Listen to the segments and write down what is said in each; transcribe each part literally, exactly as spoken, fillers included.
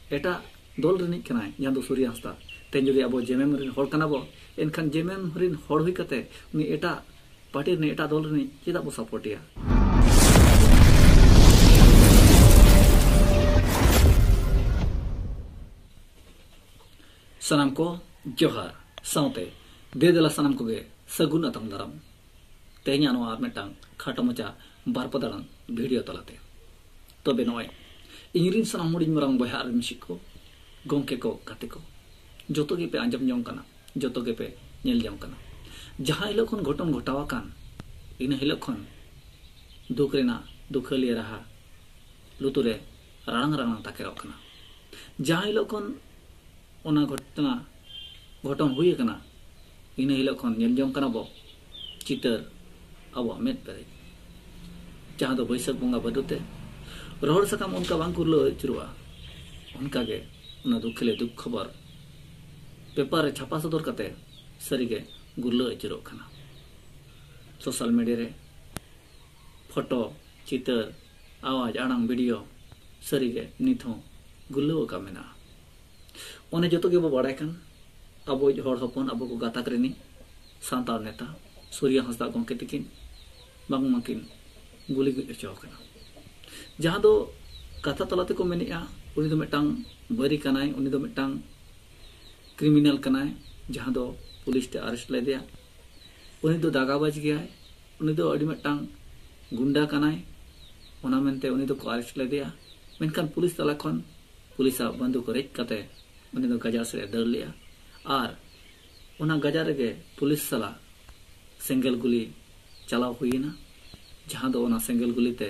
ᱮᱴᱟᱜ ᱫᱚᱞ ᱨᱤᱱᱤᱡ ᱠᱟᱱᱟᱭ, ᱡᱟᱦᱟᱸ ᱫᱚ ᱥᱩᱨᱭᱟ ᱦᱟᱸᱥᱫᱟ᱾ ᱛᱮᱦᱮᱧ ᱡᱩᱫᱤ ᱟᱵᱚ ᱡᱮᱢᱮᱢ ᱨᱤᱱ ᱦᱚᱲ ᱠᱟᱱᱟ ᱵᱚ, ᱮᱱᱠᱷᱟᱱ ᱡᱮᱢᱮᱢ ᱨᱤᱱ ᱦᱚᱲ ᱦᱩᱭ ᱠᱟᱛᱮ ᱩᱱᱤ ᱮᱴᱟᱜ ᱯᱟᱨᱴᱤ ᱨᱤᱱᱤᱡ, ᱮᱴᱟᱜ ᱫᱚᱞ ᱨᱤᱱᱤᱡ ᱪᱮᱫᱟᱜ ᱵᱚ ᱥᱟᱯᱳᱨᱴ ᱮᱭᱟ? ᱥᱟᱱᱟᱢ ᱠᱚ ᱡᱚᱦᱟᱨ, ᱥᱟᱶᱛᱮ ᱫᱮ ᱫᱮᱞᱟ ᱥᱟᱱᱟᱢ ᱠᱚᱜᱮ ᱥᱟᱹᱜᱩᱱ ᱟᱛᱟᱝ ᱫᱟᱨᱟᱢ᱾ ᱛᱮᱦᱮᱧᱟᱜ ᱱᱚᱣᱟ ᱟᱨ ᱢᱤᱫᱴᱟᱝ ᱠᱷᱟᱴᱚ ᱢᱟᱪᱟ ᱵᱟᱨ ᱯᱟᱛᱟᱲᱟᱝ ᱵᱷᱤᱰᱤᱭᱳ ᱛᱟᱞᱟᱛᱮ᱾ ᱛᱚᱵᱮ ᱱᱚᱜᱼᱚᱭ ᱤᱧ ᱨᱤᱱ ᱥᱟᱱᱟᱢ ᱦᱩᱰᱤᱧ ᱢᱟᱨᱟᱝ ᱵᱚᱭᱦᱟ ᱟᱨ ᱢᱤᱥᱤ ᱠᱚ, ᱜᱚᱢᱠᱮ ᱠᱚ, ᱜᱟᱛᱮ ᱠᱚ, ᱡᱚᱛᱚ ᱜᱮᱯᱮ ᱟᱸᱡᱚᱢ ᱡᱚᱝ ᱠᱟᱱᱟ, ᱡᱚᱛᱚ ᱜᱮᱯᱮ ᱧᱮᱞ ᱡᱚᱝ ᱠᱟᱱᱟ᱾ ᱡᱟᱦᱟᱸ ᱦᱤᱞᱳᱜ ᱠᱷᱚᱱ ᱜᱷᱚᱴᱚᱱ ᱜᱷᱚᱴᱟᱣ ᱟᱠᱟᱱ, ᱤᱱᱟᱹ ᱦᱤᱞᱳᱜ ᱠᱷᱚᱱ ᱫᱩᱠ ᱨᱮᱱᱟᱜ ᱫᱩᱠᱷᱟᱹᱞᱤ ᱨᱟᱦᱟ ᱞᱩᱛᱩᱨ ᱨᱮ ᱨᱟᱲᱟᱝ ᱨᱟᱲᱟᱝ ᱛᱟᱠᱮᱨᱚᱜ ᱠᱟᱱᱟ᱾ ᱡᱟᱦᱟᱸ ᱦᱤᱞᱳᱜ ᱠᱷᱚᱱ ᱚᱱᱟ ᱜᱷᱚᱴᱚᱱᱟ ᱜᱷᱚᱴᱚᱱ ᱦᱩᱭ ᱟᱠᱟᱱᱟ, ᱤᱱᱟᱹ ᱦᱤᱞᱳᱜ ᱠᱷᱚᱱ ᱧᱮᱞ ᱡᱚᱝ ᱠᱟᱱᱟ ᱵᱚ ᱪᱤᱛᱟᱹᱨ ᱟᱵᱚᱣᱟᱜ ᱢᱮᱫ ᱯᱮᱨᱮᱡ, ᱡᱟᱦᱟᱸ ᱫᱚ ᱵᱟᱹᱭᱥᱟᱹᱠᱷ ᱵᱚᱸᱜᱟ ᱵᱷᱟᱫᱚᱨ ᱛᱮ ᱨᱚᱦᱚᱲ ᱥᱟᱠᱟᱢ ᱚᱱᱠᱟ ᱵᱟᱝ ᱠᱩᱨᱞᱟᱹᱣ ᱟᱹᱪᱩᱨᱚᱜᱼᱟ, ᱚᱱᱠᱟᱜᱮ ᱚᱱᱟ ᱫᱩᱠᱷᱟᱹᱞᱤ ᱫᱩᱠ ᱠᱷᱚᱵᱚᱨ ᱯᱮᱯᱟᱨ ᱨᱮ ᱪᱷᱟᱯᱟ ᱥᱚᱫᱚᱨ ᱠᱟᱛᱮ ᱥᱟᱹᱨᱤᱜᱮ ᱜᱩᱨᱞᱟᱹᱣ ᱟᱹᱪᱩᱨᱚᱜ ᱠᱟᱱᱟ᱾ ᱥᱳᱥᱟᱞ ᱢᱤᱰᱤᱭᱟ ᱨᱮ ᱯᱷᱳᱴᱳ, ᱪᱤᱛᱟᱹᱨ, ᱟᱣᱟᱡᱽ, ᱟᱲᱟᱝ, ᱵᱷᱤᱰᱤᱭᱳ ᱥᱟᱹᱨᱤᱜᱮ ᱱᱤᱛ ᱦᱚᱸ ᱜᱩᱨᱞᱟᱹᱣ ᱟᱠᱟ ᱢᱮᱱᱟᱜᱼᱟ᱾ ᱚᱱᱮ ᱡᱚᱛᱚ ᱜᱮᱵᱚ ᱵᱟᱲᱟᱭ ᱠᱟᱱ, ᱟᱵᱚᱭᱤᱡ ᱦᱚᱲ ᱦᱚᱯᱚᱱ, ᱟᱵᱚ ᱠᱚ ᱜᱟᱛᱟᱠ ᱨᱤᱱᱤᱡ ᱥᱟᱱᱛᱟᱲ ᱱᱮᱛᱟ ᱥᱩᱨᱭᱟ ᱦᱟᱸᱥᱫᱟ ᱜᱚᱢᱠᱮ ᱛᱤᱠᱤᱱ ᱵᱟᱝᱢᱟ ᱠᱤᱱ ᱜᱩᱞᱤ ᱜᱚᱡ ᱦᱚᱪᱚ ᱟᱠᱟᱱᱟ᱾ ᱡᱟᱦᱟᱸ ᱫᱚ ᱠᱟᱛᱷᱟ ᱛᱟᱞᱟ ᱛᱮᱠᱚ ᱢᱮᱱᱮᱫᱼᱟ, ᱩᱱᱤ ᱫᱚ ᱢᱤᱫᱴᱟᱝ ᱵᱟᱹᱨᱤ ᱠᱟᱱᱟᱭ, ᱩᱱᱤ ᱫᱚ ᱢᱤᱫᱴᱟᱝ ᱠᱨᱤᱢᱤᱱᱟᱞ ᱠᱟᱱᱟᱭ, ᱡᱟᱦᱟᱸ ᱫᱚ ᱯᱩᱞᱤᱥ ᱛᱮ ᱟᱨᱮᱥᱴ ᱞᱮᱫᱮᱭᱟ᱾ ᱩᱱᱤ ᱫᱚ ᱫᱟᱜᱟᱵᱟᱡᱽ ᱜᱮᱭᱟᱭ, ᱩᱱᱤ ᱫᱚ ᱟᱹᱰᱤ ᱢᱤᱫᱴᱟᱝ ᱜᱩᱱᱰᱟ ᱠᱟᱱᱟᱭ, ᱚᱱᱟ ᱢᱮᱱᱛᱮ ᱩᱱᱤ ᱫᱚᱠᱚ ᱟᱨᱮᱥᱴ ᱞᱮᱫᱮᱭᱟ᱾ ᱢᱮᱱᱠᱷᱟᱱ ᱯᱩᱞᱤᱥ ᱛᱟᱞᱟ ᱠᱷᱚᱱ ᱯᱩᱞᱤᱥᱟᱜ ᱵᱟᱱᱫᱩᱠ ᱨᱮᱡ ᱠᱟᱛᱮ ᱩᱱᱤ ᱫᱚ ᱜᱟᱡᱟᱲ ᱥᱮᱫ ᱮ ᱫᱟᱹᱲ ᱞᱮᱫᱼᱟ᱾ ᱟᱨ ᱚᱱᱟ ᱜᱟᱡᱟᱲ ᱨᱮᱜᱮ ᱯᱩᱞᱤᱥ ᱥᱟᱞᱟᱜ ᱥᱮᱸᱜᱮᱞ ᱜᱩᱞᱤ ᱪᱟᱞᱟᱣ ᱦᱩᱭᱮᱱᱟ, ᱡᱟᱦᱟᱸ ᱫᱚ ᱚᱱᱟ ᱥᱮᱸᱜᱮᱞ ᱜᱩᱞᱤ ᱛᱮ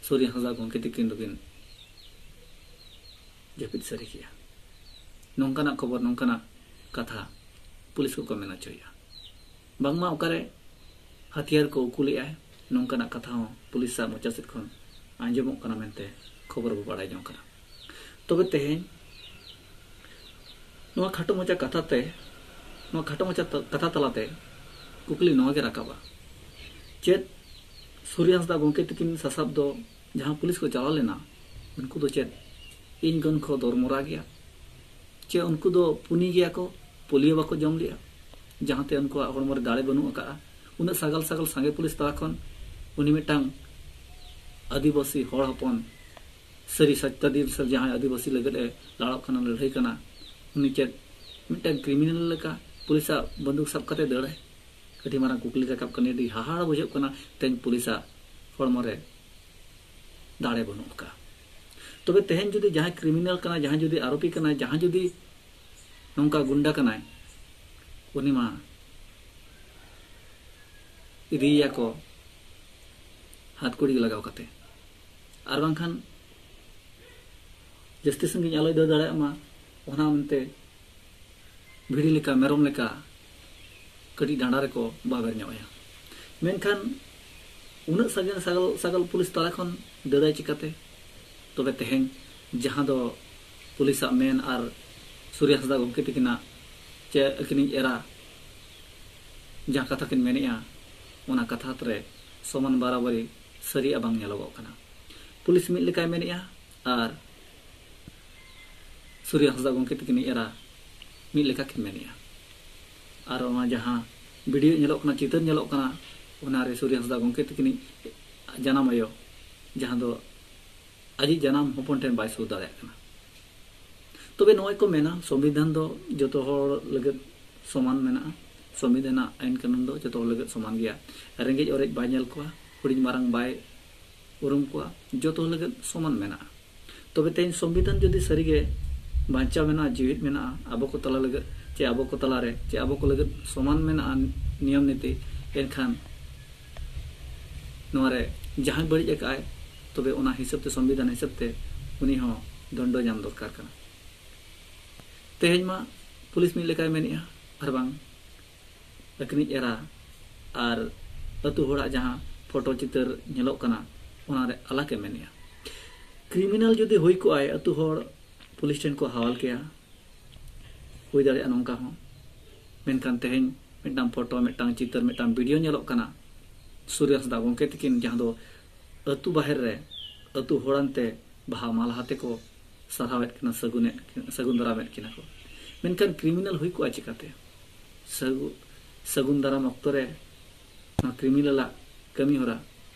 ᱥᱩᱨᱭᱟ ᱦᱟᱸᱥᱫᱟ ᱜᱚᱢᱠᱮ ᱛᱤᱠᱤᱱ ᱫᱚᱠᱤᱱ ᱡᱟᱹᱯᱤᱫ ᱥᱟᱹᱨᱤ ᱠᱮᱜᱼᱟ᱾ ᱱᱚᱝᱠᱟᱱᱟᱜ ᱠᱷᱚᱵᱚᱨ, ᱱᱚᱝᱠᱟᱱᱟᱜ ᱠᱟᱛᱷᱟ ᱯᱩᱞᱤᱥ ᱠᱚᱠᱚ ᱢᱮᱱ ᱦᱚᱪᱚᱭᱮᱜᱼᱟ᱾ ᱵᱟᱝᱢᱟ ᱚᱠᱟᱨᱮ ᱦᱟᱹᱛᱭᱟᱹᱨ ᱠᱚ ᱩᱠᱩ ᱞᱮᱜᱼᱟᱭ, ᱱᱚᱝᱠᱟᱱᱟᱜ ᱠᱟᱛᱷᱟ ᱦᱚᱸ ᱯᱩᱞᱤᱥᱟᱜ ᱢᱚᱪᱟ ᱥᱮᱫ ᱠᱷᱚᱱ ᱟᱸᱡᱚᱢᱚᱜ ᱠᱟᱱᱟ ᱢᱮᱱᱛᱮ ᱠᱷᱚᱵᱚᱨ ᱵᱚ ᱵᱟᱲᱟᱭ ᱡᱚᱝ ᱠᱟᱱᱟ᱾ ᱛᱚᱵᱮ ᱛᱮᱦᱮᱧ ᱱᱚᱣᱟ ᱠᱷᱟᱴᱚ ᱢᱟᱪᱟ ᱠᱟᱛᱷᱟ ᱛᱮ, ᱱᱚᱣᱟ ᱠᱷᱟᱴᱚ ᱢᱟᱪᱟ ᱛᱟ-, ᱠᱟᱛᱷᱟ ᱛᱟᱞᱟᱛᱮ ᱠᱩᱠᱞᱤ ᱱᱚᱣᱟ ᱜᱮ ᱨᱟᱠᱟᱵᱼᱟ, ᱪᱮᱫ ᱥᱩᱨᱭᱟ ᱦᱟᱸᱥᱫᱟ ᱜᱚᱢᱠᱮ ᱛᱤᱠᱤᱱ ᱥᱟᱥᱟᱵ ᱫᱚ ᱡᱟᱦᱟᱸ ᱯᱩᱞᱤᱥ ᱠᱚ ᱪᱟᱞᱟᱣ ᱞᱮᱱᱟ, ᱩᱱᱠᱩ ᱫᱚ ᱪᱮᱫ ᱤᱧ ᱜᱚᱱ ᱠᱚ ᱫᱚᱨᱢᱚᱨᱟ ᱜᱮᱭᱟ, ᱪᱮ ᱩᱱᱠᱩ ᱫᱚ ᱯᱩᱱᱤ ᱜᱮᱭᱟ ᱠᱚ, ᱯᱳᱞᱤᱭᱳ ᱵᱟᱠᱚ ᱡᱚᱢ ᱞᱮᱜᱼᱟ, ᱡᱟᱦᱟᱸᱛᱮ ᱩᱱᱠᱩᱣᱟᱜ ᱦᱚᱲᱢᱚ ᱨᱮ ᱫᱟᱲᱮ ᱵᱟᱹᱱᱩᱜ ᱟᱠᱟᱫᱼᱟ᱾ ᱩᱱᱟᱹᱜ ᱥᱟᱜᱟᱞ ᱥᱟᱜᱟᱞ ᱥᱟᱸᱜᱮ ᱯᱩᱞᱤᱥ ᱛᱟᱞᱟ ᱠᱷᱚᱱ ᱩᱱᱤ ᱢᱤᱫᱴᱟᱝ ᱟᱹᱫᱤᱵᱟᱹᱥᱤ ᱦᱚᱲ ᱦᱚᱯᱚᱱ, ᱥᱟᱹᱨᱤ ᱥᱚᱛᱭᱚ ᱫᱤᱵᱽ ᱥᱮ ᱡᱟᱦᱟᱸᱭ ᱟᱹᱫᱤᱵᱟᱹᱥᱤ ᱞᱟᱹᱜᱤᱫ ᱮ ᱞᱟᱲᱟᱜ ᱠᱟᱱᱟ, ᱞᱟᱹᱲᱦᱟᱹᱭ ᱠᱟᱱᱟ, ᱩᱱᱤ ᱪᱮᱫ ᱢᱤᱫᱴᱟᱝ ᱠᱨᱤᱢᱤᱱᱟᱞ ᱞᱮᱠᱟ ᱯᱩᱞᱤᱥᱟᱜ ᱵᱟᱹᱱᱫᱩᱠ ᱥᱟᱵ ᱠᱟᱛᱮ ᱫᱟᱹᱲᱟᱭ? ᱟᱹᱰᱤ ᱢᱟᱨᱟᱝ ᱠᱩᱠᱞᱤ ᱨᱟᱠᱟᱵ ᱠᱟᱱᱟ᱾ ᱟᱹᱰᱤ ᱦᱟᱦᱟᱲᱟ ᱵᱩᱡᱷᱟᱹᱜ ᱠᱟᱱᱟ ᱛᱮᱦᱮᱧ ᱯᱩᱞᱤᱥᱟᱜ ᱦᱚᱲᱢᱚ ᱨᱮ ᱫᱟᱲᱮ ᱵᱟᱹᱱᱩᱜ ᱟᱠᱟᱫᱼᱟ᱾ ᱛᱚᱵᱮ ᱛᱮᱦᱮᱧ ᱡᱩᱫᱤ ᱡᱟᱦᱟᱸᱭ ᱠᱨᱤᱢᱤᱱᱟᱞ ᱠᱟᱱᱟᱭ, ᱡᱟᱦᱟᱸᱭ ᱡᱩᱫᱤ ᱟᱨᱳᱯᱤ ᱠᱟᱱᱟᱭ, ᱡᱟᱦᱟᱸᱭ ᱡᱩᱫᱤ ᱱᱚᱝᱠᱟ ᱜᱩᱱᱰᱟ ᱠᱟᱱᱟᱭ, ᱩᱱᱤ ᱢᱟ ᱤᱫᱤᱭᱮᱭᱟ ᱠᱚ ᱦᱟᱛ ᱠᱩᱲᱤ ᱞᱟᱜᱟᱣ ᱠᱟᱛᱮ, ᱟᱨ ᱵᱟᱝᱠᱷᱟᱱ ᱡᱟᱹᱥᱛᱤ ᱥᱟᱺᱜᱤᱧ ᱟᱞᱚᱭ ᱫᱟᱹᱲ ᱫᱟᱲᱮᱭᱟᱜ ᱢᱟ, ᱚᱱᱟ ᱢᱮᱱᱛᱮ ᱵᱷᱤᱲᱤ ᱞᱮᱠᱟ, ᱢᱮᱨᱚᱢ ᱞᱮᱠᱟ ᱠᱟᱹᱴᱤᱡ ᱰᱟᱸᱰᱟ ᱨᱮᱠᱚ ᱵᱟᱵᱮᱨ ᱧᱚᱜ ᱟᱭᱟ᱾ ᱢᱮᱱᱠᱷᱟᱱ ᱩᱱᱟᱹᱜ ᱥᱟᱺᱜᱤᱧ ᱥᱟᱜᱟᱞ ᱥᱟᱜᱟᱞ ᱯᱩᱞᱤᱥ ᱛᱟᱞᱟ ᱠᱷᱚᱱ ᱫᱟᱹᱲᱟᱭ ᱪᱤᱠᱟᱹᱛᱮ? ᱛᱚᱵᱮ ᱛᱮᱦᱮᱧ ᱡᱟᱦᱟᱸ ᱫᱚ ᱯᱩᱞᱤᱥᱟᱜ ᱢᱮᱱ ᱟᱨ ᱥᱩᱨᱮᱥ ᱦᱟᱸᱥᱫᱟ ᱜᱚᱢᱠᱮ ᱛᱟᱹᱠᱤᱱᱟᱜ ᱪᱮ ᱟᱹᱠᱤᱱᱤᱡ ᱮᱨᱟ ᱡᱟᱦᱟᱸ ᱠᱟᱛᱷᱟ ᱠᱤᱱ ᱢᱮᱱᱮᱜᱼᱟ, ᱚᱱᱟ ᱠᱟᱛᱷᱟ ᱨᱮ ᱥᱚᱢᱟᱱ ᱵᱟᱨᱟᱵᱟᱨᱤ ᱥᱟᱹᱨᱤᱭᱟᱜ ᱵᱟᱝ ᱧᱮᱞᱚᱜᱚᱜ ᱠᱟᱱᱟ᱾ ᱯᱩᱞᱤᱥ ᱢᱤᱫ ᱞᱮᱠᱟᱭ ᱢᱮᱱᱮᱜᱼᱟ ᱟᱨ ᱥᱩᱨᱮᱥ ᱦᱟᱸᱥᱫᱟ ᱜᱚᱢᱠᱮ ᱛᱟᱹᱠᱤᱱᱤᱡ ᱮᱨᱟ ᱢᱤᱫ ᱞᱮᱠᱟ ᱠᱤᱱ ᱢᱮᱱᱮᱜᱼᱟ᱾ ᱟᱨ ᱚᱱᱟ ᱡᱟᱦᱟᱸ ᱵᱷᱤᱰᱤᱭᱳ ᱧᱮᱞᱚᱜ ᱠᱟᱱᱟ, ᱪᱤᱛᱟᱹᱨ ᱧᱮᱞᱚᱜ ᱠᱟᱱᱟ, ᱚᱱᱟᱨᱮ ᱥᱩᱨᱮᱥ ᱦᱟᱸᱥᱫᱟ ᱜᱚᱢᱠᱮ ᱛᱟᱹᱠᱤᱱᱤᱡ ᱡᱟᱱᱟᱢ ᱟᱭᱳ, ᱡᱟᱦᱟᱸ ᱫᱚ ᱟᱡᱤᱡ ᱡᱟᱱᱟᱢ ᱦᱚᱯᱚᱱ ᱴᱷᱮᱱ ᱵᱟᱭ ᱥᱩᱨ ᱫᱟᱲᱮᱭᱟᱜ ᱠᱟᱱᱟ᱾ ᱛᱚᱵᱮ ᱱᱚᱜᱼᱚᱭ ᱠᱚ ᱢᱮᱱᱟ, ᱥᱚᱝᱵᱤᱫᱷᱟᱱ ᱫᱚ ᱡᱚᱛᱚ ᱦᱚᱲ ᱞᱟᱹᱜᱤᱫ ᱥᱚᱢᱟᱱ ᱢᱮᱱᱟᱜᱼᱟ, ᱥᱚᱝᱵᱤᱫᱷᱟᱱᱟᱜ ᱟᱹᱭᱤᱱ ᱠᱟᱹᱱᱩᱱ ᱫᱚ ᱡᱚᱛᱚ ᱦᱚᱲ ᱞᱟᱹᱜᱤᱫ ᱥᱚᱢᱟᱱ ᱜᱮᱭᱟ, ᱨᱮᱸᱜᱮᱡ ᱚᱨᱮᱡ ᱵᱟᱭ ᱧᱮᱞ ᱠᱚᱣᱟ, ᱦᱩᱰᱤᱧ ᱢᱟᱨᱟᱝ ᱵᱟᱭ ᱩᱨᱩᱢ ᱠᱚᱣᱟ, ᱡᱚᱛᱚ ᱦᱚᱲ ᱞᱟᱹᱜᱤᱫ ᱥᱚᱢᱟᱱ ᱢᱮᱱᱟᱜᱼᱟ᱾ ᱛᱚᱵᱮ ᱛᱮᱦᱮᱧ ᱥᱚᱝᱵᱤᱫᱷᱟᱱ ᱡᱩᱫᱤ ᱥᱟᱹᱨᱤᱜᱮ ᱵᱟᱧᱪᱟᱣ ᱢᱮᱱᱟᱜᱼᱟ, ᱡᱤᱣᱤᱫ ᱢᱮᱱᱟᱜᱼᱟ, ᱟᱵᱚ ᱠᱚ ᱛᱟᱞᱟ ᱞᱟᱹᱜᱤᱫ ᱪᱮ ᱟᱵᱚ ᱠᱚ ᱛᱟᱞᱟᱨᱮ ᱪᱮ ᱟᱵᱚ ᱠᱚ ᱞᱟᱹᱜᱤᱫ ᱥᱚᱢᱟᱱ ᱢᱮᱱᱟᱜᱼᱟ ᱱᱤᱭᱚᱢ ᱱᱤᱛᱤ, ᱮᱱᱠᱷᱟᱱ ᱱᱚᱣᱟ ᱨᱮ ᱡᱟᱦᱟᱸᱭ ᱵᱟᱹᱲᱤᱡ ᱟᱠᱟᱫᱼᱟᱭ, ᱛᱚᱵᱮ ᱚᱱᱟ ᱦᱤᱥᱟᱹᱵ ᱛᱮ, ᱥᱚᱝᱵᱤᱫᱷᱟᱱ ᱦᱤᱥᱟᱹᱵ ᱛᱮ ᱩᱱᱤ ᱦᱚᱸ ᱫᱚᱱᱰᱚ ᱧᱟᱢ ᱫᱚᱨᱠᱟᱨ ᱠᱟᱱᱟ᱾ ᱛᱮᱦᱮᱧ ᱢᱟ ᱯᱩᱞᱤᱥ ᱢᱤᱫ ᱞᱮᱠᱟᱭ ᱢᱮᱱᱮᱜᱼᱟ, ᱟᱨ ᱵᱟᱝ ᱟᱹᱠᱤᱱᱤᱡ ᱮᱨᱟ ᱟᱨ ᱟᱹᱛᱩ ᱦᱚᱲᱟᱜ ᱡᱟᱦᱟᱸ ᱯᱷᱳᱴᱳ ᱪᱤᱛᱟᱹᱨ ᱧᱮᱞᱚᱜ ᱠᱟᱱᱟ, ᱚᱱᱟᱨᱮ ᱟᱞᱟᱜᱽ ᱮ ᱢᱮᱱᱮᱜᱼᱟ᱾ ᱠᱨᱤᱢᱤᱱᱟᱞ ᱡᱩᱫᱤ ᱦᱩᱭ ᱠᱚᱜᱼᱟᱭ, ᱟᱹᱛᱩ ᱦᱚᱲ ᱯᱩᱞᱤᱥ ᱴᱷᱮᱱ ᱠᱚ ᱦᱟᱣᱟᱞ ᱠᱮᱭᱟ, ᱦᱩᱭ ᱫᱟᱲᱮᱭᱟᱜᱼᱟ ᱱᱚᱝᱠᱟ ᱦᱚᱸ᱾ ᱢᱮᱱᱠᱷᱟᱱ ᱛᱮᱦᱮᱧ ᱢᱤᱫᱴᱟᱝ ᱯᱷᱳᱴᱳ, ᱢᱤᱫᱴᱟᱝ ᱪᱤᱛᱟᱹᱨ, ᱢᱤᱫᱴᱟᱝ ᱵᱷᱤᱰᱤᱭᱳ ᱧᱮᱞᱚᱜ ᱠᱟᱱᱟ, ᱥᱩᱨᱮᱥ ᱦᱟᱸᱥᱫᱟ ᱜᱚᱢᱠᱮ ᱛᱟᱹᱠᱤᱱ ᱡᱟᱦᱟᱸ ᱫᱚ ᱟᱹᱛᱩ ᱵᱟᱦᱮᱨ ᱨᱮ ᱟᱹᱛᱩ ᱦᱚᱲᱟᱱᱛᱮ ᱵᱟᱦᱟ ᱢᱟᱞᱟ ᱟᱛᱮ ᱠᱚ ᱥᱟᱨᱦᱟᱣᱮᱫ ᱠᱤᱱᱟ, ᱥᱟᱹᱜᱩᱱᱮᱫ ᱥᱟᱹᱜᱩᱱ ᱫᱟᱨᱟᱢᱮᱫ ᱠᱤᱱᱟ ᱠᱚ᱾ ᱢᱮᱱᱠᱷᱟᱱ ᱠᱨᱤᱢᱤᱱᱟᱞ ᱦᱩᱭ ᱠᱚᱜᱼᱟ ᱪᱤᱠᱟᱹᱛᱮ? ᱥᱟᱹᱜᱩ ᱥᱟᱹᱜᱩᱱ ᱫᱟᱨᱟᱢ ᱚᱠᱛᱚ ᱨᱮ ᱱᱚᱣᱟ ᱠᱨᱤᱢᱤᱱᱟᱞᱟᱜ ᱠᱟᱹᱢᱤ ᱦᱚᱨᱟ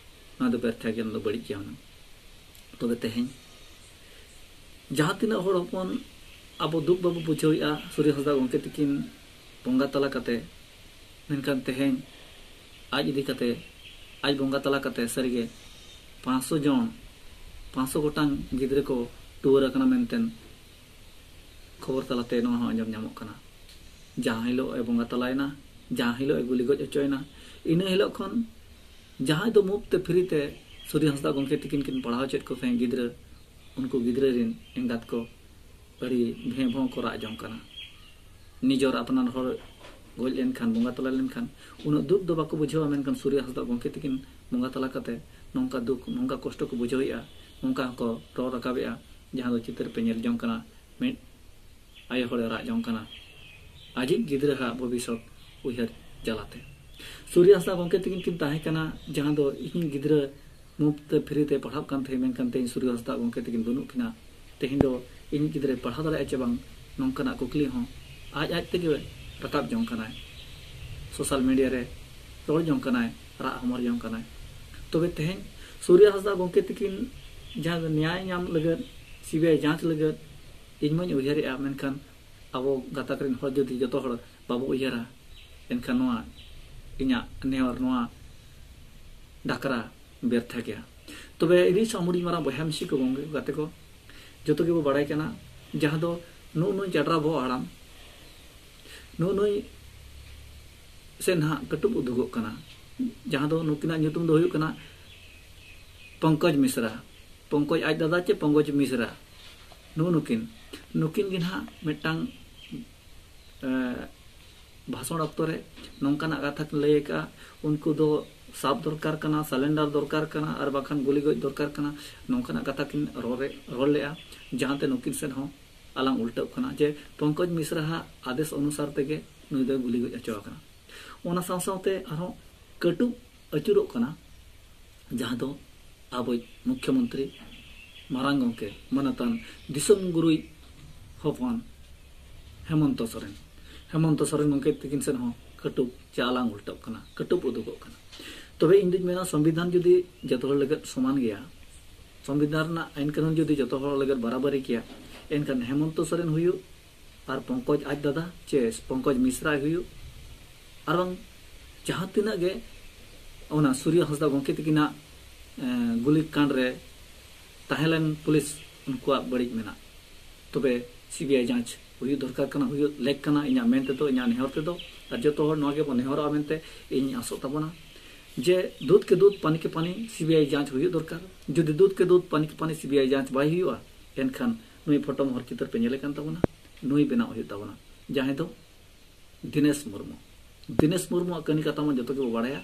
ᱱᱚᱣᱟ ᱫᱚ ᱵᱮᱨᱛᱷᱟ ᱜᱮᱭᱟ, ᱱᱚᱣᱟ ᱫᱚ ᱵᱟᱹᱲᱤᱡ ᱜᱮᱭᱟ ᱦᱩᱱᱟᱹᱝ᱾ ᱛᱚᱵᱮ ᱛᱮᱦᱮᱧ ᱡᱟᱦᱟᱸ ᱛᱤᱱᱟᱹᱜ ᱦᱚᱲ ᱦᱚᱯᱚᱱ ᱟᱵᱚ ᱫᱩᱠ ᱵᱟᱵᱚ ᱵᱩᱡᱷᱟᱹᱣᱮᱫᱼᱟ, ᱥᱩᱨᱭᱚ ᱦᱟᱸᱥᱫᱟ ᱜᱚᱢᱠᱮ ᱛᱤᱠᱤᱱ ᱵᱚᱸᱜᱟ ᱛᱟᱞᱟ ᱠᱟᱛᱮ, ᱢᱮᱱᱠᱷᱟᱱ ᱛᱮᱦᱮᱧ ᱟᱡ ᱤᱫᱤ ᱠᱟᱛᱮ, ᱟᱡ ᱵᱚᱸᱜᱟ ᱛᱟᱞᱟ ᱠᱟᱛᱮ ᱥᱟᱹᱨᱤᱜᱮ ᱯᱟᱸᱪᱥᱚ ᱡᱚᱱ, ᱯᱟᱸᱪᱥᱚ ᱜᱚᱴᱟᱝ ᱜᱤᱫᱽᱨᱟᱹ ᱠᱚ ᱴᱩᱣᱟᱹᱨ ᱟᱠᱟᱱᱟ ᱢᱮᱱᱛᱮ ᱠᱷᱚᱵᱚᱨ ᱛᱟᱞᱟᱛᱮ ᱱᱚᱣᱟ ᱦᱚᱸ ᱟᱸᱡᱚᱢ ᱧᱟᱢᱚᱜ ᱠᱟᱱᱟ᱾ ᱡᱟᱦᱟᱸ ᱦᱤᱞᱳᱜ ᱮ ᱵᱚᱸᱜᱟ ᱛᱟᱞᱟᱭᱮᱱᱟ, ᱡᱟᱦᱟᱸ ᱦᱤᱞᱳᱜ ᱮ ᱜᱩᱞᱤ ᱜᱚᱡ ᱦᱚᱪᱚᱭᱮᱱᱟ, ᱤᱱᱟᱹ ᱦᱤᱞᱳᱜ ᱠᱷᱚᱱ ᱡᱟᱦᱟᱸᱭ ᱫᱚ ᱢᱩᱯᱛᱮ ᱯᱷᱨᱤ ᱛᱮ ᱥᱩᱨᱭᱚ ᱦᱟᱸᱥᱫᱟ ᱜᱚᱢᱠᱮ ᱛᱤᱠᱤᱱ ᱠᱤᱱ ᱯᱟᱲᱦᱟᱣ ᱦᱚᱪᱚᱭᱮᱫ ᱠᱚ ᱛᱟᱦᱮᱸᱫ ᱜᱤᱫᱽᱨᱟᱹ, ᱩᱱᱠᱩ ᱜᱤᱫᱽᱨᱟᱹ ᱨᱮᱱ ᱮᱸᱜᱟᱛ ᱠᱚ ᱟᱹᱰᱤ ᱵᱷᱮᱸ ᱵᱷᱚᱸ ᱠᱚ ᱨᱟᱜ ᱡᱚᱝ ᱠᱟᱱᱟ᱾ ᱱᱤᱡᱚᱨ ᱟᱯᱱᱟᱨ ᱦᱚᱲ ᱜᱚᱡ ᱞᱮᱱᱠᱷᱟᱱ, ᱵᱚᱸᱜᱟ ᱛᱟᱞᱟ ᱞᱮᱱᱠᱷᱟᱱ ᱩᱱᱟᱹᱜ ᱫᱩᱠ ᱫᱚ ᱵᱟᱠᱚ ᱵᱩᱡᱷᱟᱹᱣᱟ, ᱢᱮᱱᱠᱷᱟᱱ ᱥᱩᱨᱭᱚ ᱦᱟᱸᱥᱫᱟ ᱜᱚᱢᱠᱮ ᱛᱤᱠᱤᱱ ᱵᱚᱸᱜᱟ ᱛᱟᱞᱟ ᱠᱟᱛᱮ ᱱᱚᱝᱠᱟ ᱫᱩᱠ, ᱱᱚᱝᱠᱟ ᱠᱚᱥᱴᱚ ᱠᱚ ᱵᱩᱡᱷᱟᱹᱣᱮᱫᱼᱟ, ᱱᱚᱝᱠᱟ ᱦᱚᱸᱠᱚ ᱨᱚᱲ ᱨᱟᱠᱟᱵᱮᱫᱼᱟ, ᱡᱟᱦᱟᱸ ᱫᱚ ᱪᱤᱛᱟᱹᱨ ᱯᱮ ᱧᱮᱞ ᱡᱚᱝ ᱠᱟᱱᱟ᱾ ᱢᱤᱫ ᱟᱭᱳ ᱦᱚᱲᱮ ᱨᱟᱜ ᱡᱚᱝ ᱠᱟᱱᱟ ᱟᱡᱤᱡ ᱜᱤᱫᱽᱨᱟᱹᱣᱟᱜ ᱵᱷᱚᱵᱤᱥᱥᱚᱛ ᱩᱭᱦᱟᱹᱨ ᱡᱟᱞᱟᱛᱮ᱾ ᱥᱩᱨᱭᱚ ᱦᱟᱸᱥᱫᱟ ᱜᱚᱢᱠᱮ ᱛᱤᱠᱤᱱ ᱠᱤᱱ ᱛᱟᱦᱮᱸ ᱠᱟᱱᱟ, ᱡᱟᱦᱟᱸ ᱫᱚ ᱤᱧᱤᱡ ᱜᱤᱫᱽᱨᱟᱹ ᱢᱩᱯᱛᱮ ᱯᱷᱨᱤ ᱛᱮ ᱯᱟᱲᱦᱟᱜ ᱠᱟᱱ ᱛᱟᱦᱮᱸᱫ, ᱢᱮᱱᱠᱷᱟᱱ ᱛᱮᱦᱮᱧ ᱥᱩᱨᱭᱚ ᱦᱟᱸᱥᱫᱟ ᱜᱚᱢᱠᱮ ᱛᱤᱠᱤᱱ ᱵᱟᱹᱱᱩᱜ ᱠᱤᱱᱟ᱾ ᱛᱮᱦᱮᱧ ᱫᱚ ᱤᱧᱤᱡ ᱜᱤᱫᱽᱨᱟᱹᱭ ᱯᱟᱲᱦᱟᱣ ᱫᱟᱲᱮᱭᱟᱜᱼᱟ ᱪᱮ ᱵᱟᱝ, ᱱᱚᱝᱠᱟᱱᱟᱜ ᱠᱩᱠᱞᱤ ᱦᱚᱸ ᱟᱡ ᱟᱡ ᱛᱮᱜᱮ ᱨᱟᱠᱟᱵ ᱡᱚᱝ ᱠᱟᱱᱟᱭ, ᱥᱳᱥᱟᱞ ᱢᱤᱰᱤᱭᱟ ᱨᱮ ᱨᱚᱲ ᱡᱚᱝ ᱠᱟᱱᱟᱭ, ᱨᱟᱜ ᱦᱚᱢᱚᱨ ᱡᱚᱝ ᱠᱟᱱᱟᱭ᱾ ᱛᱚᱵᱮ ᱛᱮᱦᱮᱧ ᱥᱩᱨᱭᱚ ᱦᱟᱸᱥᱫᱟ ᱜᱚᱢᱠᱮ ᱛᱤᱠᱤᱱ ᱡᱟᱦᱟᱸ ᱫᱚ ᱱᱮᱭᱟᱭ ᱧᱟᱢ ᱞᱟᱹᱜᱤᱫ, ᱥᱤᱵᱤᱟᱭ ᱡᱟᱸᱪ ᱞᱟᱹᱜᱤᱫ ᱤᱧ ᱢᱟᱧ ᱩᱭᱦᱟᱹᱨᱮᱜᱼᱟ, ᱢᱮᱱᱠᱷᱟᱱ ᱟᱵᱚ ᱜᱟᱛᱟᱠ ᱨᱮᱱ ᱦᱚᱲ ᱡᱩᱫᱤ ᱡᱚᱛᱚ ᱦᱚᱲ ᱵᱟᱵᱚ ᱩᱭᱦᱟᱹᱨᱟ, ᱮᱱᱠᱷᱟᱱ ᱱᱚᱣᱟ ᱤᱧᱟᱹᱜ ᱱᱮᱦᱚᱨ, ᱱᱚᱣᱟ ᱰᱟᱠᱨᱟ ᱵᱮᱨᱛᱷᱟ ᱜᱮᱭᱟ᱾ ᱛᱚᱵᱮ ᱤᱧ ᱥᱟᱶ ᱦᱩᱰᱤᱧ ᱢᱟᱨᱟᱝ ᱵᱚᱭᱦᱟ ᱢᱤᱥᱤ ᱠᱚ, ᱜᱚᱢᱠᱮ ᱠᱚ, ᱜᱟᱛᱮ ᱠᱚ, ᱡᱚᱛᱚ ᱜᱮᱵᱚ ᱵᱟᱲᱟᱭ ᱠᱟᱱᱟ, ᱡᱟᱦᱟᱸ ᱫᱚ ᱱᱩᱜᱼᱩ ᱱᱩᱭ ᱪᱟᱰᱨᱟ ᱵᱚᱦᱚᱜ ᱦᱟᱲᱟᱢ, ᱱᱩᱜᱼᱩ ᱱᱩᱭ ᱥᱮ ᱱᱟᱦᱟᱜ ᱠᱟᱹᱴᱩᱵ ᱩᱫᱩᱜᱚᱜ ᱠᱟᱱᱟ, ᱡᱟᱦᱟᱸ ᱫᱚ ᱱᱩᱠᱤᱱᱟᱜ ᱧᱩᱛᱩᱢ ᱫᱚ ᱦᱩᱭᱩᱜ ᱠᱟᱱᱟ ᱯᱚᱝᱠᱚᱡᱽ ᱢᱤᱥᱨᱟ, ᱯᱚᱝᱠᱚᱡᱽ ᱟᱡ ᱫᱟᱫᱟ ᱪᱮ ᱯᱚᱝᱠᱚᱡᱽ ᱢᱤᱥᱨᱟ, ᱱᱩᱜᱼᱩ ᱱᱩᱠᱤᱱ, ᱱᱩᱠᱤᱱ ᱜᱮ ᱱᱟᱦᱟᱜ ᱢᱤᱫᱴᱟᱝ, ᱮ, ᱵᱷᱟᱥᱚᱬ ᱚᱠᱛᱚ ᱨᱮ ᱱᱚᱝᱠᱟᱱᱟᱜ ᱠᱟᱛᱷᱟ ᱠᱤᱱ ᱞᱟᱹᱭ ᱟᱠᱟᱫᱼᱟ, ᱩᱱᱠᱩ ᱫᱚ ᱥᱟᱵ ᱫᱚᱨᱠᱟᱨ ᱠᱟᱱᱟ, ᱥᱟᱞᱮᱱᱰᱟᱨ ᱫᱚᱨᱠᱟᱨ ᱠᱟᱱᱟ, ᱟᱨ ᱵᱟᱠᱷᱟᱱ ᱜᱩᱞᱤ ᱜᱚᱡ ᱫᱚᱨᱠᱟᱨ ᱠᱟᱱᱟ, ᱱᱚᱝᱠᱟᱱᱟᱜ ᱠᱟᱛᱷᱟ ᱠᱤᱱ ᱨᱚᱲ ᱨᱮ, ᱨᱚᱲ ᱞᱮᱫᱼᱟ, ᱡᱟᱦᱟᱸᱛᱮ ᱱᱩᱠᱤᱱ ᱥᱮᱫ ᱦᱚᱸ ᱟᱞᱟᱝ ᱩᱞᱴᱟᱹᱜ ᱠᱟᱱᱟ ᱡᱮ ᱯᱚᱝᱠᱚᱡᱽ ᱢᱤᱥᱨᱟ ᱦᱟᱜ ᱟᱫᱮᱥ ᱚᱱᱩᱥᱟᱨ ᱛᱮᱜᱮ ᱱᱩᱭ ᱫᱚᱭ ᱜᱩᱞᱤ ᱜᱚᱡ ᱦᱚᱪᱚ ᱟᱠᱟᱱᱟ᱾ ᱚᱱᱟ ᱥᱟᱶ ᱥᱟᱶᱛᱮ ᱟᱨᱦᱚᱸ ᱠᱟᱹᱴᱩᱵ ᱟᱹᱪᱩᱨᱚᱜ ᱠᱟᱱᱟ, ᱡᱟᱦᱟᱸ ᱫᱚ ᱟᱵᱚᱭᱤᱡ ᱢᱩᱠᱷᱭᱚᱢᱚᱱᱛᱨᱤ ᱢᱟᱨᱟᱝ ᱜᱚᱢᱠᱮ ᱢᱟᱱᱚᱛᱟᱱ ᱫᱤᱥᱚᱢ ᱜᱩᱨᱩᱭ ᱦᱚᱯᱚᱱ ᱦᱮᱢᱚᱱᱛᱚ ᱥᱚᱨᱮᱱ, ᱦᱮᱢᱚᱱᱛᱚ ᱥᱚᱨᱮᱱ ᱜᱚᱢᱠᱮ ᱛᱤᱠᱤᱱ ᱥᱮᱫ ᱦᱚᱸ ᱠᱟᱹᱴᱩᱵ ᱪᱮ ᱟᱞᱟᱝ ᱩᱞᱴᱟᱹᱜ ᱠᱟᱱᱟ, ᱠᱟᱹᱴᱩᱵ ᱩᱫᱩᱜᱚᱜ ᱠᱟᱱᱟ᱾ ᱛᱚᱵᱮ ᱤᱧ ᱫᱩᱧ ᱢᱮᱱᱟ, ᱥᱚᱝᱵᱤᱫᱷᱟᱱ ᱡᱩᱫᱤ ᱡᱚᱛᱚ ᱦᱚᱲ ᱞᱟᱹᱜᱤᱫ ᱥᱚᱢᱟᱱ ᱜᱮᱭᱟ, ᱥᱚᱝᱵᱤᱫᱷᱟᱱ ᱨᱮᱱᱟᱜ ᱟᱹᱭᱤᱱ ᱠᱟᱹᱱᱩᱱ ᱡᱩᱫᱤ ᱡᱚᱛᱚ ᱦᱚᱲ ᱞᱟᱹᱜᱤᱫ ᱵᱟᱨᱟᱵᱟᱨᱤ ᱜᱮᱭᱟ, ᱮᱱᱠᱷᱟᱱ ᱦᱮᱢᱚᱱᱛᱚ ᱥᱚᱨᱮᱱ ᱦᱩᱭᱩᱜ ᱟᱨ ᱯᱚᱝᱠᱚᱡᱽ ᱟᱡ ᱫᱟᱫᱟ ᱪᱮ ᱯᱚᱝᱠᱚᱡᱽ ᱢᱤᱥᱨᱟᱭ ᱦᱩᱭᱩᱜ, ᱟᱨ ᱵᱟᱝ ᱡᱟᱦᱟᱸ ᱛᱤᱱᱟᱹᱜ ᱜᱮ ᱚᱱᱟ ᱥᱩᱨᱭᱚ ᱦᱟᱸᱥᱫᱟ ᱜᱚᱢᱠᱮ ᱛᱤᱠᱤᱱᱟᱜ, ᱮᱸ, ᱜᱩᱞᱤ ᱠᱟᱸᱰ ᱨᱮ ᱛᱟᱦᱮᱸ ᱞᱮᱱ ᱯᱩᱞᱤᱥ, ᱩᱱᱠᱩᱣᱟᱜ ᱵᱟᱹᱲᱤᱡ ᱢᱮᱱᱟᱜ, ᱛᱚᱵᱮ ᱥᱤᱵᱤᱟᱭ ᱡᱟᱸᱪ ᱦᱩᱭᱩᱜ ᱫᱚᱨᱠᱟᱨ ᱠᱟᱱᱟ, ᱦᱩᱭᱩᱜ ᱞᱮᱠ ᱠᱟᱱᱟ, ᱤᱧᱟᱹᱜ ᱢᱮᱱ ᱛᱮᱫᱚ, ᱤᱧᱟᱹᱜ ᱱᱮᱦᱚᱨ ᱛᱮᱫᱚ᱾ ᱟᱨ ᱡᱚᱛᱚ ᱦᱚᱲ ᱱᱚᱣᱟ ᱜᱮᱵᱚᱱ ᱱᱮᱦᱚᱨᱚᱜᱼᱟ ᱢᱮᱱᱛᱮ ᱤᱧ ᱟᱥᱚᱜ ᱛᱟᱵᱚᱱᱟ ᱡᱮ ᱫᱩᱫᱷ ᱠᱮ ᱫᱩᱫᱷ, ᱯᱟᱱᱤ ᱠᱮ ᱯᱟᱱᱤ ᱥᱤᱵᱤᱟᱭ ᱡᱟᱸᱪ ᱦᱩᱭᱩᱜ ᱫᱚᱨᱠᱟᱨ᱾ ᱡᱩᱫᱤ ᱫᱩᱫᱷ ᱠᱮ ᱫᱩᱫᱷ, ᱯᱟᱱᱤ ᱠᱮ ᱯᱟᱱᱤ ᱥᱤᱵᱤᱟᱭ ᱡᱟᱸᱪ ᱵᱟᱭ ᱦᱩᱭᱩᱜᱼᱟ, ᱮᱱᱠᱷᱟᱱ ᱱᱩᱭ ᱯᱷᱳᱴᱳ ᱢᱚᱦᱚᱨ ᱪᱤᱛᱟᱹᱨ ᱯᱮ ᱧᱮᱞᱮ ᱠᱟᱱ ᱛᱟᱵᱚᱱᱟ, ᱱᱩᱭ ᱵᱮᱱᱟᱣ ᱦᱩᱭᱩᱜ ᱛᱟᱵᱚᱱᱟ, ᱡᱟᱦᱟᱸᱭ ᱫᱚ ᱫᱤᱱᱮᱥ ᱢᱩᱨᱢᱩ᱾ ᱫᱤᱱᱮᱥ ᱢᱩᱨᱢᱩᱣᱟᱜ ᱠᱟᱹᱦᱱᱤ ᱠᱟᱛᱷᱟ ᱢᱟ ᱡᱚᱛᱚ ᱜᱮᱵᱚ ᱵᱟᱲᱟᱭᱟ᱾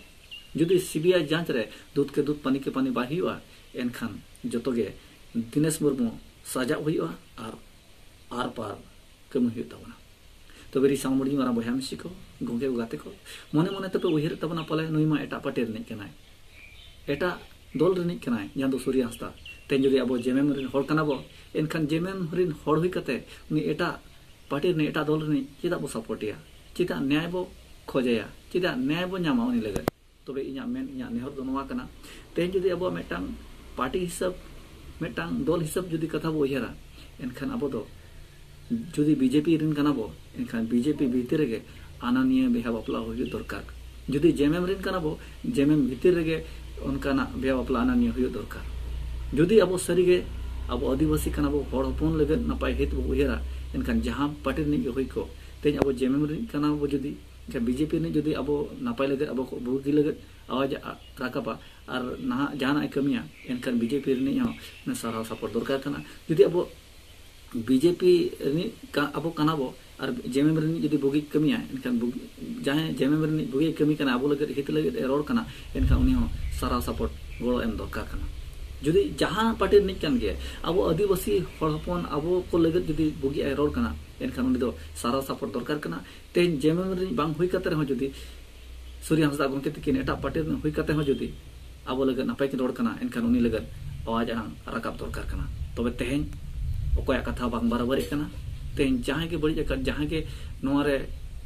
ᱡᱩᱫᱤ ᱥᱤᱵᱤᱟᱭ ᱡᱟᱸᱪ ᱨᱮ ᱫᱩᱫᱷ ᱠᱮ ᱫᱩᱫᱷ, ᱯᱟᱱᱤ ᱠᱮ ᱯᱟᱱᱤ ᱵᱟᱭ ᱦᱩᱭᱩᱜᱼᱟ, ᱮᱱᱠᱷᱟᱱ ᱡᱚᱛᱚ ᱜᱮ ᱫᱤᱱᱮᱥ ᱢᱩᱨᱢᱩ ᱥᱟᱡᱟᱣ ᱦᱩᱭᱩᱜᱼᱟ ᱟᱨ ᱟᱨ ᱯᱟᱨ ᱠᱟᱹᱢᱤ ᱦᱩᱭᱩᱜ ᱛᱟᱵᱚᱱᱟ᱾ ᱛᱚᱵᱮ ᱨᱤ ᱥᱟᱶ ᱢᱚᱬᱮ ᱢᱟᱨᱟᱝ ᱵᱚᱭᱦᱟ ᱢᱤᱥᱤ ᱠᱚ, ᱜᱚᱢᱠᱮ ᱠᱚ, ᱜᱟᱛᱮ ᱠᱚ, ᱢᱚᱱᱮ ᱢᱚᱱᱮ ᱛᱮᱯᱮ ᱩᱭᱦᱟᱹᱨᱮᱫ ᱛᱟᱵᱚᱱᱟ, ᱯᱟᱞᱮ ᱱᱩᱭ ᱢᱟ ᱮᱴᱟᱜ ᱯᱟᱨᱴᱤ ᱨᱤᱱᱤᱡ ᱠᱟᱱᱟᱭ, ᱮᱴᱟᱜ ᱫᱚᱞ ᱨᱤᱱᱤᱡ ᱠᱟᱱᱟᱭ, ᱡᱟᱦᱟᱸ ᱫᱚ ᱥᱩᱨᱭᱚ ᱦᱟᱸᱥᱫᱟ᱾ ᱛᱮᱦᱮᱧ ᱡᱩᱫᱤ ᱟᱵᱚ ᱡᱮᱢᱮᱢ ᱨᱤᱱ ᱦᱚᱲ ᱠᱟᱱᱟ ᱵᱚ, ᱮᱱᱠᱷᱟᱱ ᱡᱮᱢᱮᱢ ᱨᱤᱱ ᱦᱚᱲ ᱦᱩᱭ ᱠᱟᱛᱮ ᱩᱱᱤ ᱮᱴᱟᱜ ᱯᱟᱨᱴᱤ ᱨᱤᱱᱤᱡ, ᱮᱴᱟᱜ ᱫᱚᱞ ᱨᱤᱱᱤᱡ ᱪᱮᱫᱟᱜ ᱵᱚ ᱥᱟᱯᱳᱨᱴᱮᱭᱟ? ᱪᱮᱫᱟᱜ ᱱᱮᱭᱟᱭ ᱵᱚ ᱠᱷᱚᱡᱮᱭᱟ? ᱪᱮᱫᱟᱜ ᱱᱮᱭᱟᱭ ᱵᱚ ᱧᱟᱢᱟ ᱩᱱᱤ ᱞᱟᱹᱜᱤᱫ? ᱛᱚᱵᱮ ᱤᱧᱟᱹᱜ ᱢᱮᱱ, ᱤᱧᱟᱹᱜ ᱱᱮᱦᱚᱨ ᱫᱚ ᱱᱚᱣᱟ ᱠᱟᱱᱟ, ᱛᱮᱦᱮᱧ ᱡᱩᱫᱤ ᱟᱵᱚᱣᱟᱜ ᱢᱤᱫᱴᱟᱝ ᱯᱟᱨᱴᱤ ᱦᱤᱥᱟᱹᱵ, ᱢᱤᱫᱴᱟᱝ ᱫᱚᱞ ᱦᱤᱥᱟᱹᱵ ᱡᱩᱫᱤ ᱠᱟᱛᱷᱟ ᱵᱚ ᱩᱭᱦᱟᱹᱨᱟ, ᱮᱱᱠᱷᱟᱱ ᱟᱵᱚ ᱫᱚ ᱡᱩᱫᱤ ᱵᱤᱡᱮᱯᱤ ᱨᱮᱱ ᱠᱟᱱᱟ ᱵᱚ, ᱮᱱᱠᱷᱟᱱ ᱵᱤᱡᱮᱯᱤ ᱵᱷᱤᱛᱤᱨ ᱨᱮᱜᱮ ᱟᱱᱟ ᱱᱤᱭᱟᱹ ᱵᱤᱦᱟ ᱵᱟᱯᱞᱟ ᱦᱩᱭᱩᱜ ᱫᱚᱨᱠᱟᱨ᱾ ᱡᱩᱫᱤ ᱡᱮᱢᱮᱢ ᱨᱮᱱ ᱠᱟᱱᱟ ᱵᱚ, ᱡᱮᱢᱮᱢ ᱵᱷᱤᱛᱤᱨ ᱨᱮᱜᱮ ᱚᱱᱠᱟᱱᱟᱜ ᱵᱤᱦᱟ ᱵᱟᱯᱞᱟ ᱟᱱᱟ ᱱᱤᱭᱟᱹ ᱦᱩᱭᱩᱜ ᱫᱚᱨᱠᱟᱨ᱾ ᱡᱩᱫᱤ ᱟᱵᱚ ᱥᱟᱹᱨᱤᱜᱮ ᱟᱵᱚ ᱟᱹᱫᱤᱵᱟᱹᱥᱤ ᱠᱟᱱᱟ ᱵᱚ, ᱦᱚᱲ ᱦᱚᱯᱚᱱ ᱞᱟᱹᱜᱤᱫ ᱱᱟᱯᱟᱭ ᱦᱤᱛ ᱵᱚ ᱩᱭᱦᱟᱹᱨᱟ, ᱮᱱᱠᱷᱟᱱ ᱡᱟᱦᱟᱸ ᱯᱟᱨᱴᱤ ᱨᱤᱱᱤᱡ ᱜᱮ ᱦᱩᱭ ᱠᱚ, ᱛᱮᱦᱮᱧ ᱟᱵᱚ ᱡᱮᱢᱮᱢ ᱨᱤᱱᱤᱡ ᱠᱟᱱᱟ ᱵᱚ, ᱡᱩᱫᱤ ᱮᱱᱠᱷᱟᱱ ᱵᱤᱡᱮᱯᱤ ᱨᱤᱱᱤᱡ ᱡᱩᱫᱤ ᱟᱵᱚ ᱱᱟᱯᱟᱭ ᱞᱟᱹᱜᱤᱫ, ᱟᱵᱚ ᱠᱚ ᱵᱩᱜᱤ ᱞᱟᱹᱜᱤᱫ ᱟᱣᱟᱡ ᱨᱟᱠᱟᱵᱟ ᱟᱨ ᱱᱟᱦᱟᱜ ᱡᱟᱦᱟᱱᱟᱜ ᱮ ᱠᱟᱹᱢᱤᱭᱟ, ᱮᱱᱠᱷᱟᱱ ᱵᱤᱡᱮᱯᱤ ᱨᱤᱱᱤᱡ ᱦᱚᱸ ᱥᱟᱨᱦᱟᱣ ᱥᱟᱯᱚᱨᱴ ᱫᱚᱨᱠᱟᱨ ᱠᱟᱱᱟ᱾ ᱡᱩᱫᱤ ᱟᱵᱚ ᱵᱤᱡᱮᱯᱤ ᱨᱤᱱᱤᱡ ᱠᱟ-, ᱟᱵᱚ ᱠᱟᱱᱟ ᱵᱚ ᱟᱨ ᱡᱮᱢᱮᱢ ᱨᱤᱱᱤᱡ ᱡᱩᱫᱤ ᱵᱩᱜᱤ ᱠᱟᱹᱢᱤᱭᱟ, ᱮᱱᱠᱷᱟᱱ ᱵᱩᱜᱤ, ᱡᱟᱦᱟᱸᱭ ᱡᱮᱢᱮᱢ ᱨᱤᱱᱤᱡ ᱵᱩᱜᱤ ᱠᱟᱹᱢᱤ ᱠᱟᱱᱟ, ᱟᱵᱚ ᱞᱟᱹᱜᱤᱫ ᱦᱤᱛ ᱞᱟᱹᱜᱤᱫ ᱮ ᱨᱚᱲ ᱠᱟᱱᱟ, ᱮᱱᱠᱷᱟᱱ ᱩᱱᱤ ᱦᱚᱸ ᱥᱟᱨᱦᱟᱣ ᱥᱟᱯᱚᱨᱴ ᱜᱚᱲᱚ ᱮᱢ ᱫᱚᱨᱠᱟᱨ ᱠᱟᱱᱟ᱾ ᱡᱩᱫᱤ ᱡᱟᱦᱟᱸ ᱯᱟᱨᱴᱤ ᱨᱤᱱᱤᱡ ᱠᱟᱱ ᱜᱮ, ᱟᱵᱚ ᱟᱹᱫᱤᱵᱟᱹᱥᱤ ᱦᱚᱲ ᱦᱚᱯᱚᱱ ᱟᱵᱚ ᱠᱚ ᱞᱟᱹᱜᱤᱫ ᱡᱩᱫᱤ ᱵᱩᱜᱤᱭᱟᱜ ᱮ ᱨᱚᱲ ᱠᱟᱱᱟ, ᱮᱱᱠᱷᱟᱱ ᱩᱱᱤ ᱫᱚ ᱥᱟᱨᱦᱟᱣ ᱥᱟᱯᱚᱨᱴ ᱫᱚᱨᱠᱟᱨ ᱠᱟᱱᱟ᱾ ᱛᱮᱦᱮᱧ ᱡᱮᱢᱮᱢ ᱨᱤᱱᱤᱡ ᱵᱟᱝ ᱦᱩᱭ ᱠᱟᱛᱮ ᱨᱮᱦᱚᱸ ᱡᱩᱫᱤ ᱥᱩᱨᱭᱚ ᱦᱟᱸᱥᱫᱟ ᱜᱚᱢᱠᱮ ᱛᱤᱠᱤᱱ ᱮᱴᱟᱜ ᱯᱟᱨᱴᱤ ᱨᱤᱱᱤᱡ ᱦᱩᱭ ᱠᱟᱛᱮ ᱦᱚᱸ ᱡᱩᱫᱤ ᱟᱵᱚ ᱞᱟᱹᱜᱤᱫ ᱱᱟᱯᱟᱭ ᱠᱤᱱ ᱨᱚᱲ ᱠᱟᱱᱟ, ᱮᱱᱠᱷᱟᱱ ᱩᱱᱤ ᱞᱟᱹᱜᱤᱫ ᱟᱣᱟᱡ ᱟᱲᱟᱝ ᱨᱟᱠᱟᱵ ᱫᱚᱨᱠᱟᱨ ᱠᱟᱱᱟ᱾ ᱛᱚᱵᱮ ᱛᱮᱦᱮᱧ ᱚᱠᱚᱭᱟᱜ ᱠᱟᱛᱷᱟ ᱵᱟᱝ ᱵᱟᱨᱟᱵᱟᱨᱤᱜ ᱠᱟᱱᱟ, ᱛᱮᱦᱮᱧ ᱡᱟᱦᱟᱸᱭ ᱜᱮ ᱵᱟᱹᱲᱤᱡ ᱟᱠᱟᱫ, ᱡᱟᱦᱟᱸᱭ ᱜᱮ ᱱᱚᱣᱟ ᱨᱮ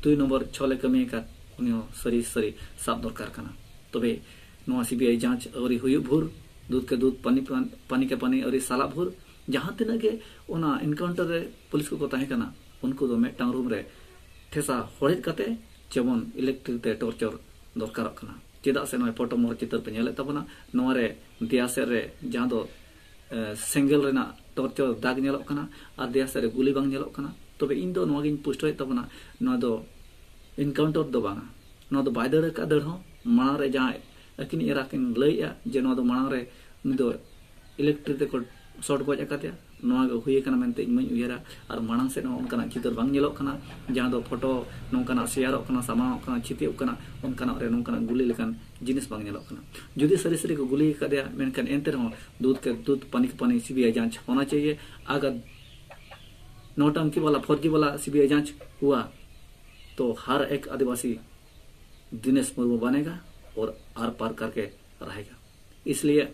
ᱫᱩᱭ ᱱᱚᱢᱵᱚᱨ ᱪᱷᱚᱞᱮ ᱠᱟᱹᱢᱤ ᱟᱠᱟᱫ, ᱩᱱᱤ ᱦᱚᱸ ᱥᱟᱹᱨᱤ ᱥᱟᱹᱨᱤ ᱥᱟᱵ ᱫᱚᱨᱠᱟᱨ ᱠᱟᱱᱟ᱾ ᱛᱚᱵᱮ ᱱᱚᱣᱟ ᱥᱤᱵᱤᱟᱭ ᱡᱟᱸᱪ ᱟᱹᱣᱨᱤ ᱦᱩᱭᱩᱜ ᱵᱷᱳᱨ, ᱫᱩᱫᱷ ᱠᱮ ᱫᱩᱫᱷ ᱯᱟᱱᱤ ᱯᱟᱱ-, ᱯᱟᱱᱤ ᱠᱮ ᱯᱟᱱᱤ ᱟᱹᱣᱨᱤ ᱥᱟᱞᱟᱜ ᱵᱷᱳᱨ, ᱡᱟᱦᱟᱸ ᱛᱤᱱᱟᱹᱜ ᱜᱮ ᱚᱱᱟ ᱮᱱᱠᱟᱣᱩᱱᱴᱟᱨ ᱨᱮ ᱯᱩᱞᱤᱥ ᱠᱚᱠᱚ ᱛᱟᱦᱮᱸ ᱠᱟᱱᱟ, ᱩᱱᱠᱩ ᱫᱚ ᱢᱤᱫᱴᱟᱝ ᱨᱩᱢ ᱨᱮ ᱴᱷᱮᱥᱟ ᱦᱚᱲᱮᱡ ᱠᱟᱛᱮ ᱡᱮᱢᱚᱱ ᱤᱞᱮᱠᱴᱨᱤᱠ ᱛᱮ ᱴᱚᱨᱪᱚᱨ ᱫᱚᱨᱠᱟᱨᱚᱜ ᱠᱟᱱᱟ᱾ ᱪᱮᱫᱟᱜ ᱥᱮ ᱱᱚᱜᱼᱚᱭ ᱯᱷᱳᱴᱳ ᱢᱚᱦᱚᱨ ᱪᱤᱛᱟᱹᱨ ᱯᱮ ᱧᱮᱞᱮᱫ ᱛᱟᱵᱚᱱᱟ, ᱱᱚᱣᱟ ᱨᱮ ᱫᱮᱭᱟ ᱥᱮᱫ ᱨᱮ ᱡᱟᱦᱟᱸ ᱫᱚ, ᱮ, ᱥᱮᱸᱜᱮᱞ ᱨᱮᱱᱟᱜ ᱴᱚᱨᱪᱚᱨ ᱫᱟᱜᱽ ᱧᱮᱞᱚᱜ ᱠᱟᱱᱟ ᱟᱨ ᱫᱮᱭᱟ ᱥᱮᱫ ᱨᱮ ᱜᱩᱞᱤ ᱵᱟᱝ ᱧᱮᱞᱚᱜ ᱠᱟᱱᱟ᱾ ᱛᱚᱵᱮ ᱤᱧ ᱫᱚ ᱱᱚᱣᱟ ᱜᱤᱧ ᱯᱩᱥᱴᱟᱹᱣᱮᱫ ᱛᱟᱵᱚᱱᱟ, ᱱᱚᱣᱟ ᱫᱚ ᱮᱱᱠᱟᱣᱩᱱᱴᱟᱨ ᱫᱚ ᱵᱟᱝᱟ, ᱱᱚᱣᱟ ᱫᱚ ᱵᱟᱭ ᱫᱟᱹᱲ ᱟᱠᱟᱫ ᱫᱟᱹᱲ ᱦᱚᱸ᱾ ᱢᱟᱲᱟᱝ ᱨᱮ ᱡᱟᱦᱟᱸ ᱟᱹᱠᱤᱱ ᱮᱨᱟ ᱠᱤᱱ ᱞᱟᱹᱭᱮᱫᱼᱟ ᱡᱮ ᱱᱚᱣᱟ ᱫᱚ ᱢᱟᱲᱟᱝ ᱨᱮ ᱩᱱᱤ ᱫᱚ ᱤᱞᱮᱠᱴᱨᱤᱠ ᱛᱮᱠᱚ ᱥᱚᱨᱴ ᱜᱚᱡ ᱟᱠᱟᱫᱮᱭᱟ, ᱱᱚᱣᱟ ᱜᱮ ᱦᱩᱭ ᱟᱠᱟᱱᱟ ᱢᱮᱱᱛᱮ ᱤᱧ ᱢᱟᱧ ᱩᱭᱦᱟᱹᱨᱟ᱾ ᱟᱨ ᱢᱟᱲᱟᱝ ᱥᱮᱫ ᱦᱚᱸ ᱚᱱᱠᱟᱱᱟᱜ ᱪᱤᱛᱟᱹᱨ ᱵᱟᱝ ᱧᱮᱞᱚᱜ ᱠᱟᱱᱟ, ᱡᱟᱦᱟᱸ ᱫᱚ ᱯᱷᱳᱴᱳ ᱱᱚᱝᱠᱟᱱᱟᱜ ᱥᱮᱭᱟᱨᱚᱜ ᱠᱟᱱᱟ, ᱥᱟᱢᱟᱣᱚᱜ ᱠᱟᱱᱟ, ᱪᱷᱤᱛᱤᱜ ᱠᱟᱱᱟ, ᱚᱱᱠᱟᱱᱟᱜ ᱨᱮ ᱱᱚᱝᱠᱟᱱᱟᱜ ᱜᱩᱞᱤ ᱞᱮᱠᱟᱱ ᱡᱤᱱᱤᱥ ᱵᱟᱝ ᱧᱮᱞᱚᱜ ᱠᱟᱱᱟ᱾ ᱡᱩᱫᱤ ᱥᱟᱹᱨᱤ ᱥᱟᱹᱨᱤ ᱠᱚ ᱜᱩᱞᱤ ᱟᱠᱟᱫᱮᱭᱟ, ᱢᱮᱱᱠᱷᱟᱱ ᱮᱱᱛᱮ ᱨᱮᱦᱚᱸ ᱫᱩᱫᱷ ᱠᱮ ᱫᱩᱫᱷ ᱯᱟᱱᱤ ᱠᱮ ᱯᱟᱱᱤ ᱥᱤᱵᱤᱟᱭ ᱡᱟᱸᱪ ᱦᱳᱱᱟ ᱪᱟᱦᱤᱭᱮ᱾ ᱟᱜᱟᱨ ᱱᱚᱴᱟᱝᱠᱤ ᱣᱟᱞᱟ, ᱯᱷᱚᱨᱡᱤ ᱣᱟᱞᱟ ᱥᱤᱵᱤᱟᱭ ᱡᱟᱸᱪ ᱦᱩᱣᱟ, ᱛᱚ ᱦᱟᱨ ᱮᱠ ᱟᱹᱫᱤᱵᱟᱹᱥᱤ ᱫᱤᱱᱮᱥ ᱢᱩᱨᱢᱩ ᱵᱟᱱᱮᱜᱟ ᱚᱨ ᱟᱨ ᱯᱟᱨ ᱠᱟᱨᱠᱮ ᱨᱟᱦᱮᱜᱟ᱾ ᱤᱥᱞᱤᱭᱮ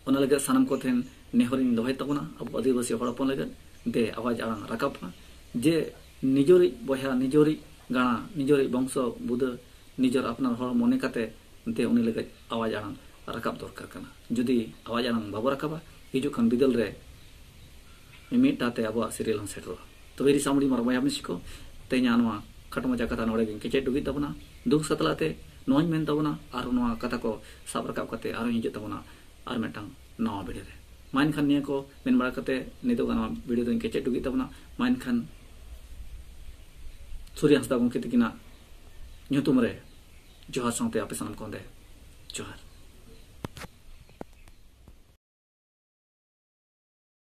ᱚᱱᱟ ᱞᱟᱹᱜᱤᱫ ᱥᱟᱱᱟᱢ ᱠᱚ ᱴᱷᱮᱱ ᱱᱮᱦᱚᱨᱤᱧ ᱫᱚᱦᱚᱭ ᱛᱟᱵᱚᱱᱟ, ᱟᱵᱚ ᱟᱹᱫᱤᱵᱟᱹᱥᱤ ᱦᱚᱲ ᱦᱚᱯᱚᱱ ᱞᱟᱹᱜᱤᱫ ᱫᱮ ᱟᱣᱟᱡ ᱟᱲᱟᱝ ᱨᱟᱠᱟᱵ ᱢᱟ, ᱡᱮ ᱱᱤᱡᱚᱨᱤᱡ ᱵᱚᱭᱦᱟ, ᱱᱤᱡᱚᱨᱤᱡ ᱜᱟᱬᱟ, ᱱᱤᱡᱚᱨᱤᱡ ᱵᱚᱝᱥᱚ ᱵᱩᱫᱟᱹ, ᱱᱤᱡᱚᱨ ᱟᱯᱱᱟᱨ ᱦᱚᱲ ᱢᱚᱱᱮ ᱠᱟᱛᱮ ᱫᱮ ᱩᱱᱤ ᱞᱟᱹᱜᱤᱫ ᱟᱣᱟᱡ ᱟᱲᱟᱝ ᱨᱟᱠᱟᱵ ᱫᱚᱨᱠᱟᱨ ᱠᱟᱱᱟ᱾ ᱡᱩᱫᱤ ᱟᱣᱟᱡ ᱟᱲᱟᱝ ᱵᱟᱵᱚ ᱨᱟᱠᱟᱵᱟ, ᱦᱤᱡᱩᱜ ᱠᱟᱱ ᱵᱤᱫᱟᱹᱞ ᱨᱮ ᱢᱤᱢᱤᱫᱴᱟ ᱛᱮ ᱟᱵᱚᱣᱟᱜ ᱥᱤᱨᱤᱭᱟᱞ ᱦᱚᱸ ᱥᱮᱴᱮᱨᱚᱜᱼᱟ᱾ ᱛᱚᱵᱮ ᱨᱤᱥᱟᱢᱩᱰᱤ ᱢᱟᱨᱟᱝ ᱵᱚᱭᱦᱟ ᱢᱤᱥᱤ ᱠᱚ, ᱛᱮᱦᱮᱧᱟᱜ ᱱᱚᱣᱟ ᱠᱷᱟᱴᱚ ᱢᱟᱪᱷᱟ ᱠᱟᱛᱷᱟ ᱱᱚᱰᱮ ᱜᱤᱧ ᱠᱮᱪᱮᱫ ᱰᱩᱜᱤ ᱛᱟᱵᱚᱱᱟ᱾ ᱫᱩᱠ ᱥᱟᱛᱞᱟ ᱛᱮ ᱱᱚᱣᱟᱧ ᱢᱮᱱ ᱛᱟᱵᱚᱱᱟ, ᱟᱨ ᱱᱚᱣᱟ ᱠᱟᱛᱷᱟ ᱠᱚ ᱥᱟᱵ ᱨᱟᱠᱟᱵ ᱠᱟᱛᱮ ᱟᱨᱦᱚᱸ ᱦᱤᱡᱩᱜ ᱛᱟᱵᱚᱱᱟ ᱟᱨ ᱢᱤᱫᱴᱟᱝ ᱱᱟᱣᱟ ᱵᱷᱤᱰᱤᱭᱳ ᱨᱮ᱾ ᱢᱟ ᱮᱱᱠᱷᱟᱱ ᱱᱤᱭᱟᱹ ᱠᱚ ᱢᱮᱱ ᱵᱟᱲᱟ ᱠᱟᱛᱮ ᱱᱤᱛᱚᱜ ᱱᱚᱣᱟ ᱵᱷᱤᱰᱤᱭᱳ ᱫᱚᱧ ᱠᱮᱪᱮᱫ ᱰᱩᱜᱤ ᱛᱟᱵᱚᱱᱟ᱾ ᱢᱟ ᱮᱱᱠᱷᱟᱱ ᱥᱩᱨᱭᱟ ᱦᱟᱸᱥᱫᱟ ᱜᱚᱢᱠᱮ ᱛᱟᱹᱠᱤᱱᱟᱜ ᱧᱩᱛᱩᱢ ᱨᱮ ᱡᱚᱦᱟᱨ ᱥᱟᱶᱛᱮ ᱟᱯᱮ ᱥᱟᱱᱟᱢ ᱠᱚ ᱚᱸᱰᱮ ᱡᱚᱦᱟᱨ᱾